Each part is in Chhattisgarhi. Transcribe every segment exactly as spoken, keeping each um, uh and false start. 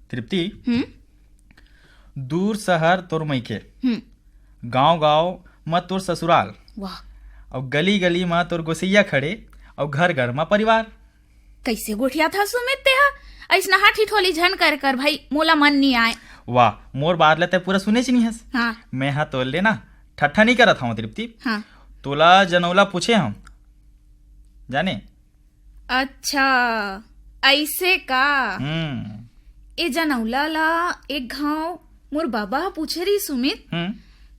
तृप्ति, हम्म। दूर शहर तोर मइके, हम्म। गांव गांव म तोर ससुराल, वाह। अउ गली गली म तोर गोसैया खड़े, अउ घर घर म परिवार। कइसे गोठियाथस सुमित तेहा? अइसनहा ठिठोली झन कर कर भई, मोला मन नी आय। वाह, मोर बात ल तैं पूरा सुनेच नी हस। हाँ। मैं हा तोर ले ना ठट्ठा नी करत हंव तृप्ति। हाँ। तोला जनउला पूछे हंव, जाने? अच्छा, अइसे का? हम्म। ए जनउला ला एक घांव मोर बाबा ह पूछे रहिस सुमित, हम्म।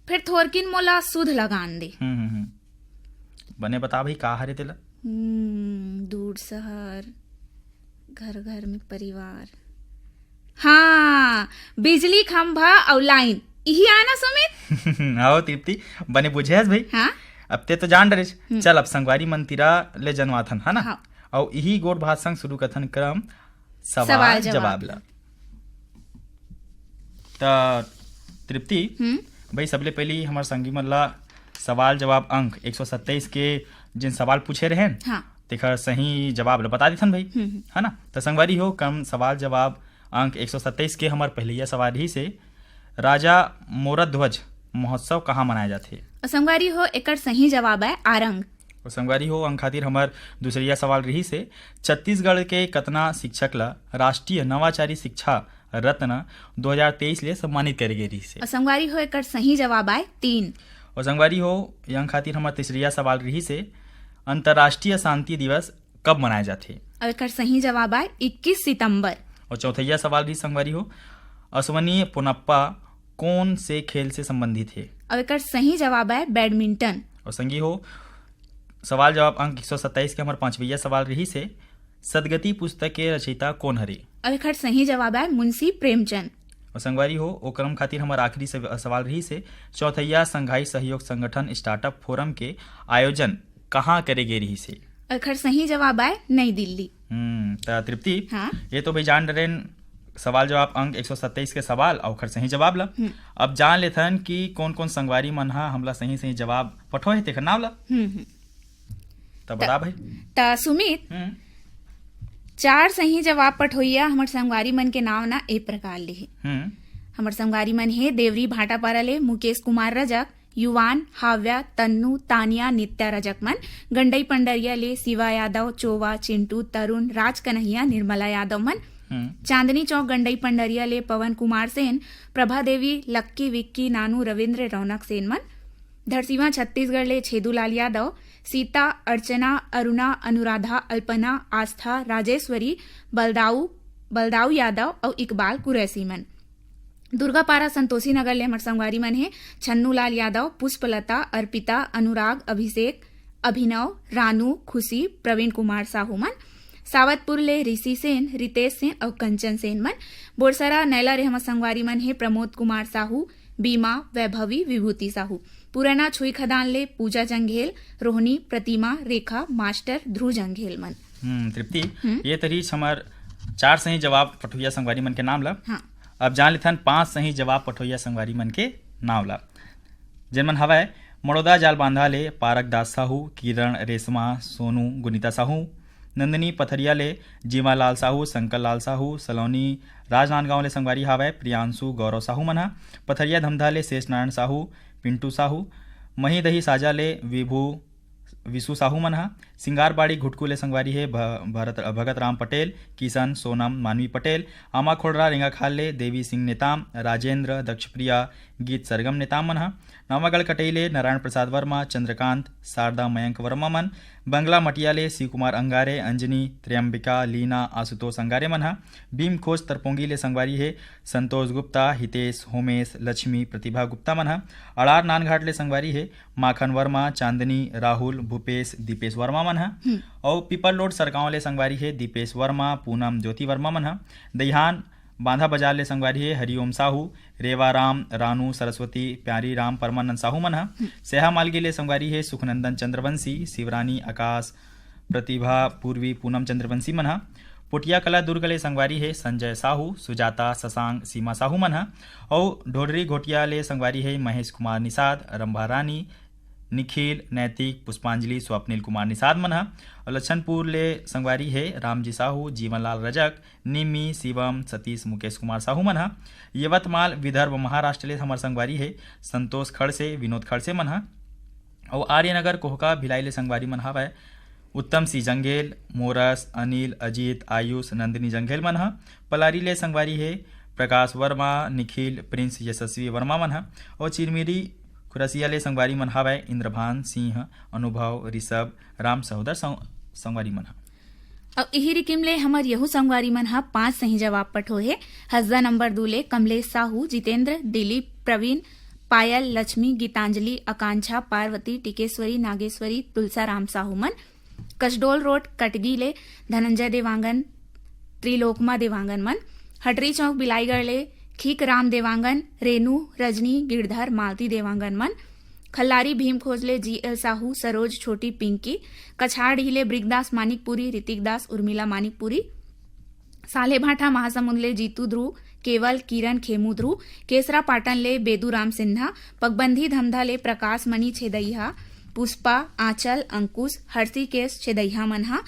फेर थोरकिन मोला सुध लगान दे। हम्म, हम्म, हम्म। बने बता भई, का हरे तेला? हम्म, दूर शहर, घर घर में परिवार। हाँ, बिजली खंभा अउ लाइन, इही आय ना सुमित? हव तृप्ति, बने बुझे हस भई। हाँ। अब तैं तो जान डरेस। हम्म। चल, अब संगवारी मन तीरा ले जनवाथन, है ना? हाँ। अउ इही गोठ बात संग शुरू करथन क्रम सवाल सवाल जवाब। जवाब ला। त तृप्ति, हम्म। भई सबले पहिली हमर संगी मन ला सवाल जवाब अंक एक सौ सत्ताईस के जेन सवाल पूछे रहेन, हाँ। तेखर सही जवाब ला बता देथन भई, हम्म, हम्म। है ना? त संगवारी हो, क्रम सवाल जवाब अंक एक सौ सत्ताईस के हमर पहिलैया सवाल रहिस हे, राजा मोरध्वज महोत्सव कहाँ मनाए जाथे? अउ संगवारी हो, एकर सही जवाब आय आरंग। अउ संगवारी हो, अंक खातिर हमर दूसरैया सवाल रहिस हे, छत्तीसगढ़ के कतना शिक्षक ला राष्ट्रीय नवाचारी शिक्षा रत्न दो हज़ार तेईस ले सम्मानित करे गे रहिस हे? अउ संगवारी हो, एकर सही जवाब आय तीन। अउ संगवारी हो, ये अंक खातिर हमर तीसरैया सवाल रहिस हे, अंतर्राष्ट्रीय शांति दिवस कब मनाए जाथे? अउ एकर सही जवाब आय इक्कीस सितंबर। अउ चौथैया सवाल रहिस संगवारी हो, अश्विनी पोनप्पा कोन से खेल से संबंधित हे? अउ एकर सही जवाब आय बैडमिंटन। अउ संगी हो, सवाल जवाब अंक एक सौ सत्ताईस के हमर पांचवैया सवाल रहिस हे, सदगति पुस्तक के रचयिता कोन हरे? अउ एकर सही जवाब आय मुंशी प्रेमचंद। अउ संगवारी हो, ओ क्रम खातिर हमर आखिरी सव-, सवाल रहिस हे, चौथैया संघाई सहयोग संगठन स्टार्टअप फोरम के आयोजन कहाँ करे गे रहिस हे? अउ एकर सही जवाब आय नई दिल्ली। हम्म, त तृप्ति, हाँ। ये तो भई जान डरेन सवाल जवाब अंक एक सौ सत्ताईस के सवाल अउ ओखर सही जवाब ला। हम्म। अब जान लेथन कि कोन कोन संगवारी मन हा हमला सही सही जवाब पठोए हे तेखर नाव ला। हम्म, हम्म। त बता भई। त सुमित, हम्म। चार सही जवाब पठोइया हमर संगवारी मन के नाव ना ए प्रकार ले हे। हम्म। हमर संगवारी मन हे देवरी भाटापारा ले मुकेश कुमार रजक, युवान, हाव्या, तन्नू, तानिया, नित्या रजक मन, गंडई पंडरिया ले शिवा यादव, चोवा, चिंटू, तरुण, राज कन्हैया, निर्मला यादव मन, हम्म। चांदनी चौक गंडई पंडरिया ले पवन कुमार सेन, प्रभा देवी, लक्की, विक्की, नानू, रविंद्र, रौनक सेन मन, धरसीवा छत्तीसगढ़ ले छेदूलाल यादव, सीता, अर्चना, अरुणा, अनुराधा, अल्पना, आस्था, राजेश्वरी, बलदाऊ, बलदाऊ यादव अउ इकबाल कुरैशी मन। दुर्गापारा संतोषी नगर ले हमर संगवारी मन हे छन्नूलाल यादव, पुष्पलता, अर्पिता, अनुराग, अभिषेक, अभिनव, रानू, खुशी, प्रवीण कुमार साहू मन। सावतपुर ले ऋषि सेन, रितेश सेन अउ कंचन सेन मन। बोरसरा नैला ले हमर संगवारी मन हे प्रमोद कुमार साहू, बीमा, वैभवी, विभूति साहू। पुराना छुई खदान ले पूजा जंघेल, रोहनी, प्रतिमा, रेखा, मास्टर, ध्रुव जंघेल मन। हम्म, तृप्ति, हम्म। ये तरीस हमर चार सही जवाब पठोइया संगवारी मन के नाम ला। हाँ। अब जान लेथन पांच सही जवाब पठोइया संगवारी मन के नाम ला, जेन मन हवय मड़ोदा जालबांधा ले पारक दास साहू, किरण रेशमा, सोनू, गुनीता साहू, नंदिनी पथरिया ले जीवालाल साहू, शंकर लाल साहू, सलोनी राजनांदगांव ले संगवारी हावय प्रियांशु गौरव साहू मन ह, पथरिया धमधा ले शेष नारायण साहू, पिंटू साहू, महीदही साजा ले विभू विशु साहू मन ह, सिंगारबाड़ी घुटकू ले संगवारी हे भ-, भरत, भगत राम पटेल, किशन, सोनम, मानवी पटेल, आमाखोड़रा रेंगाखाल ले देवी सिंह नेताम, राजेंद्र, दक्षप्रिया, गीत सरगम नेताम मन ह, नवागढ़ कटई ले नारायण प्रसाद वर्मा, चंद्रकांत, शारदा, मयंक वर्मा मन, बंगला मटिया ले शिव कुमार अंगारे, अंजनी, त्र्यंबिका, लीना, आशुतोष अंगारे मन ह, भीम खोज तरपोंगी ले संगवारी हे संतोष गुप्ता, हितेश, होमेश, लक्ष्मी, प्रतिभा गुप्ता मन ह, अड़ार नानघाट ले संगवारी हे माखन वर्मा, चांदनी, राहुल, भूपेश, दीपेश वर्मा मन ह, हम्म। अउ पीपल रोड सरगांव ले संगवारी हे दीपेश वर्मा, पूनम ज्योति वर्मा मन ह, दईहान बांधा बाजार ले संगवारी हे हरिओम साहू, रेवा राम, रानू, सरस्वती, प्यारी राम, परमानंद साहू मन ह। हम्म। सेहा मालगी ले संगवारी हे सुखनंदन चंद्रवंशी, शिवरानी, आकाश, प्रतिभा, पूर्वी, पूनम चंद्रवंशी मन ह। पोटिया कला दुर्ग ले संगवारी हे संजय साहू, सुजाता, शशांक, सीमा साहू मन ह। अउ ढोडरी घोटिया ले संगवारी हे महेश कुमार निषाद, रंभा रानी, निखिल, नैतिक, पुष्पांजलि, स्वप्निल कुमार निषाद मन ह। अउ लक्षणपुर ले संगवारी हे रामजी साहू, जीवनलाल रजक, निम्मी, शिवम, सतीश, मुकेश कुमार साहू मन ह। यवतमाल विदर्भ महाराष्ट्र ले हमर संगवारी हे संतोष खड़से, विनोद खड़से मन ह। अउ आर्यनगर कोहका भिलाई ले संगवारी मन हावय उत्तम सिंह जंघेल, मोरस, अनिल, अजीत, आयुष, नंदिनी जंघेल मन ह। पलारी ले संगवारी हे प्रकाश वर्मा, निखिल, प्रिंस, यशस्वी वर्मा मन ह। अउ चिरमिरी खुरसिया ले संगवारी मन हावय इंद्रभान सिंह, अनुभव, ऋषभ, राम सहोदर संग-, संगवारी मन ह। अउ इही रिकिम ले हमर यहू संगवारी मन ह पांच सही जवाब पठो हे। हसदा नंबर दू ले कमलेश साहू, जितेंद्र, दिलीप, प्रवीण, पायल, लक्ष्मी, गीतांजलि, आकांक्षा, पार्वती, टिकेश्वरी, नागेश्वरी, तुलसाराम साहू मन। कसडोल रोड कटगी ले धनंजय देवांगन, त्रिलोकमा देवांगन मन। हटरी चौक बिलाईगढ़ ले खीक राम देवांगन, रेनू, रजनी, गिरधर, मालती देवांगन मन। खल्लारी भीमखोज ले जी एल साहू, सरोज, छोटी, पिंकी। कछारडीह ले ब्रिगदास मानिकपुरी, ऋतिक दास, उर्मिला मानिकपुरी। सालेभाठा महासमुंद ले जीतू ध्रुव, केवल, किरण, खेमू ध्रुव। केसरा पाटन ले बेदूराम सिन्हा, पगबंधी धमधा ले प्रकाश मणि छेदइहा, पुष्पा, आंचल, अंकुश, हर्षिकेश छेदइहा मन ह।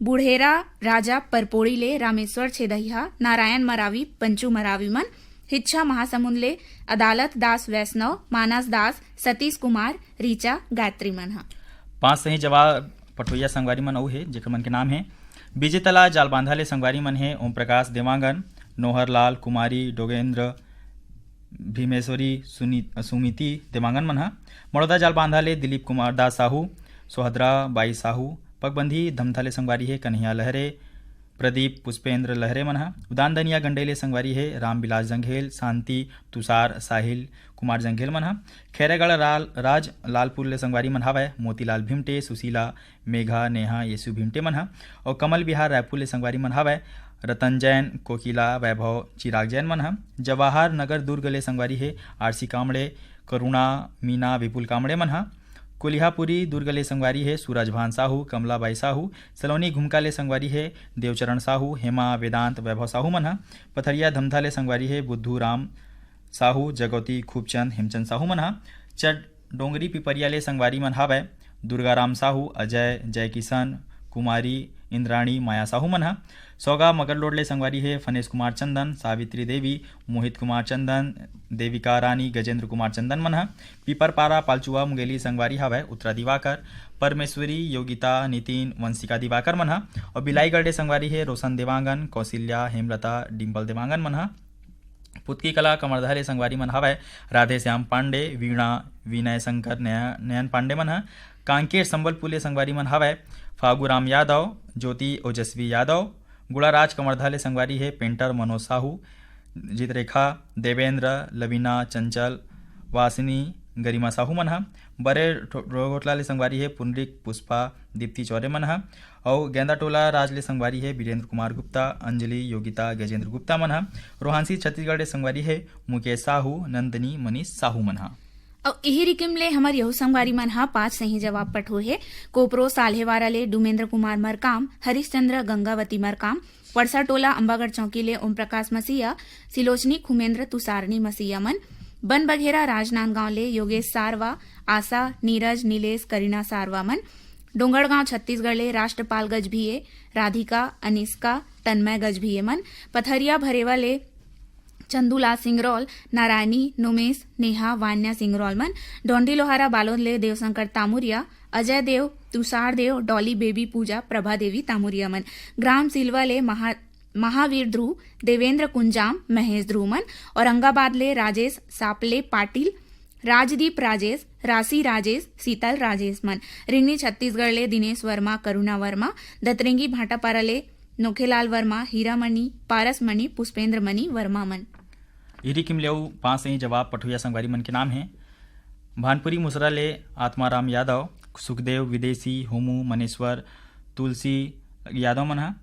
बुढ़ेरा राजा परपोड़ी ले रामेश्वर छेदइहा, नारायण मरावी, पंचू मरावी मन। हिच्छा महासमुंद ले अदालत दास वैष्णव, मानस दास, सतीश कुमार, रीचा, गायत्री मन ह। पांच सही जवाब पठोइया संगवारी मन अउ हे, जेकर मन के नाम हे विजेता ला जालबांधा ले संगवारी मन हे ओम प्रकाश देवांगन, नोहर लाल, कुमारी, डोगेंद्र, भीमेश्वरी, सुनी-, सुमिति देवांगन मन ह। मड़ौदा जालबांधा ले दिलीप कुमार दास साहू, सोहदरा बाई साहू। पगबंधी धमधा ले संगवारी हे कन्हैया लहरे, प्रदीप, पुष्पेंद्र लहरे मन ह। उदान दनिया गंडई ले संगवारी हे रामविलास जंघेल, शांति, तुषार, साहिल कुमार जंघेल मन ह। खैरागढ़ राल-, राज लालपुर ले संगवारी मन हावय मोतीलाल भिमटे, सुशीला, मेघा, नेहा, येसु भिमटे मन ह। अउ कमल विहार रायपुर ले संगवारी मन हावय रतन जैन, कोकिला, वैभव, चिराग जैन मन ह। जवाहर नगर दुर्ग ले संगवारी हे आरसी कामड़े, करुणा, मीना, विपुल कामड़े मन ह। कोलिहापुरी दुर्ग ले संगवारी हे सूरज भान साहू, कमला बाई साहू। सलोनी घुमका ले संगवारी हे देवचरण साहू, हेमा, वेदांत, वैभव साहू मन ह। पथरिया धमधा ले संगवारी हे बुद्धू राम साहू, जगौती, खूबचंद, हेमचंद साहू मन ह। चड डोंगरी पिपरिया ले संगवारी मन हावय दुर्गाराम साहू, अजय, जयकिशन, कुमारी, इंद्राणी, माया साहू मन ह। सौगा मगरलोड ले संगवारी हे फनेश कुमार चंदन, सावित्री देवी, मोहित कुमार चंदन, देविका रानी, गजेंद्र कुमार चंदन मन ह। पीपरपारा पालचुआ मुंगेली संगवारी हावय उत्तरा दिवाकर, परमेश्वरी, योगिता, नितिन, वंशिका दिवाकर मन ह। अउ बिलाईगढ़ ले संगवारी हे रोशन देवांगन, कौशल्या, हेमलता, डिंपल देवांगन मन ह। पुतकी कला कमरधा ले संगवारी मन हावय राधेश्याम पांडे, वीणा, विनय शंकर, नय-, नयन पांडे मन ह। कांकेर संबलपुर ले संगवारी मन हावय फागुराम यादव, ज्योति ओजस्वी यादव। गुड़ाराज कमरधा ले संगवारी हे पेंटर मनोज साहू, जितरेखा, देवेंद्र, लवीना, चंचल, वासिनी, गरिमा साहू मन ह। बरे ठो-, रोगोटला ले संगवारी हे पुनरिक, पुष्पा, दीप्ति चौरे मन ह। अउ गेंदाटोला राज ले संगवारी हे बीरेंद्र कुमार गुप्ता, अंजलि, योगिता, गजेंद्र गुप्ता मन ह। रोहांसी छत्तीसगढ़ ले संगवारी हे मुकेश साहू, नंदनी, मनीष साहू मन ह। अउ इही रिकिम ले हमर यहू संगवारी मन ह पांच सही जवाब पठो हे। कोपरो साल्हेवारा ले डुमेंद्र कुमार मरकाम, हरिश्चंद्र गंगावती मरकाम, परसा टोला अम्बागढ़ चौकी ले ओम प्रकाश मसीहा, सिलोचनी खुमेंद्र तुषारनी मसीहा मन, बन बघेरा राजनांदगांव ले योगेश सारवा, आशा, नीरज, नीलेश, करीना सारवा मन, डोंगरगांव छत्तीसगढ़ ले राष्ट्रपाल गजभिये, राधिका, अनिष्का, तन्मय गजभिये मन, पथरिया भरेवा ले चंदूलाल सिंगरौल, नारायणी, नोमेश, नेहा, वान्या सिंगरौल मन, डोंडी लोहारा बालोद ले देवशंकर तामुरिया, अजय देव, तुषार देव, डॉली बेबी पूजा, प्रभा देवी तामुरिया मन, ग्राम सिलवा ले महा-, महावीर ध्रुव, देवेंद्र कुंजाम, महेश ध्रुव मन, औरंगाबाद ले राजेश सापले पाटिल, राजदीप राजेश, राशि राजेश, शीतल राजेश मन, रिंगनी छत्तीसगढ़ ले दिनेश वर्मा, करुणा वर्मा, दतरेंगी भाटापारा ले नोखेलाल वर्मा, हीरामणि, पारसमणि, पुष्पेंद्रमणि वर्मा मन। इही रिकिम ले अउ पांच सही जवाब पठोइया संगवारी मन के नाम हे भानपुरी मुसरा ले आत्माराम यादव, सुखदेव विदेशी, होमू, मनेश्वर, तुलसी यादव मन ह।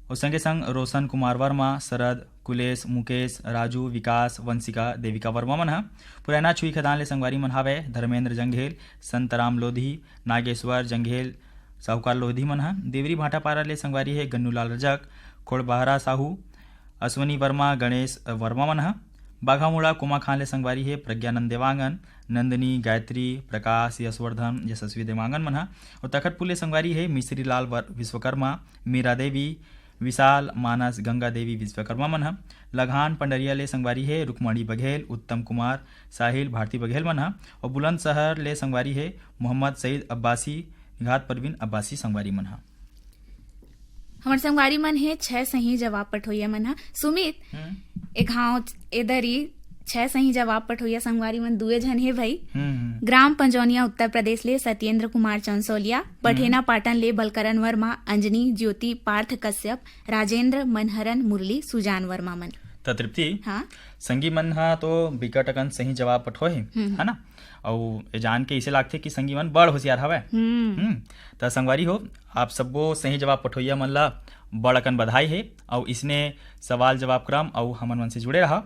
अउ संगे संग रोशन कुमार वर्मा, शरद, कुलेश, मुकेश, राजू, विकास, वंशिका, देविका वर्मा मन ह। पुराना छुई खदान ले संगवारी मन हावय धर्मेंद्र जंघेल, संतराम लोधी, नागेश्वर जंघेल, साहूकार लोधी मन ह। देवरी भाटापारा ले संगवारी हे गन्नूलाल रजक, खोड़बहरा साहू, अश्वनी वर्मा, गणेश वर्मा मन ह। बाघामुड़ा कोमाखान ले संगवारी हे प्रज्ञानंद देवांगन, नंदिनी, गायत्री, प्रकाश, यशवर्धन, यशस्वी देवांगन मन ह। अउ तखतपुर ले संगवारी हे मिश्री लाल वर-, विश्वकर्मा, मीरा देवी, विशाल, मानस, गंगा देवी विश्वकर्मा मन ह। लघान पंडरिया ले संगवारी हे रुक्मणी बघेल, उत्तम कुमार, साहिल, भारती बघेल मन ह। अउ बुलंदशहर ले संगवारी हे मोहम्मद सईद अब्बासी, निघात परवीन अब्बासी संगवारी मन ह। हमर संगवारी मन हे छह सही जवाब पठोइया मन ह। सुमित, हम्म। ए घाव एदरी छह सही जवाब पठोइया संगवारी मन दुए झन हे भाई। हम्म, हम्म। ग्राम पंजौनिया उत्तर प्रदेश ले सत्येंद्र कुमार चंसोलिया, पठेना पाटन ले बलकरण वर्मा, अंजनी, ज्योति, पार्थ कश्यप, राजेंद्र, मनहरन, मुरली, सुजान वर्मा मन। त तृप्ति, हाँ। संगी मन ह तो बिकट अकन सही जवाब पठोए हे, हम्म। है ना? अउ ए जान के इसे लागथे कि संगी मन बड़ होशियार हवय। हम्म। हम्म। त संगवारी हो, आप सब्बो सही जवाब पठोइया मन ला बड़ अकन बधाई हे। अउ इसने सवाल जवाब क्रम अउ हमन मन से जुड़े रहा।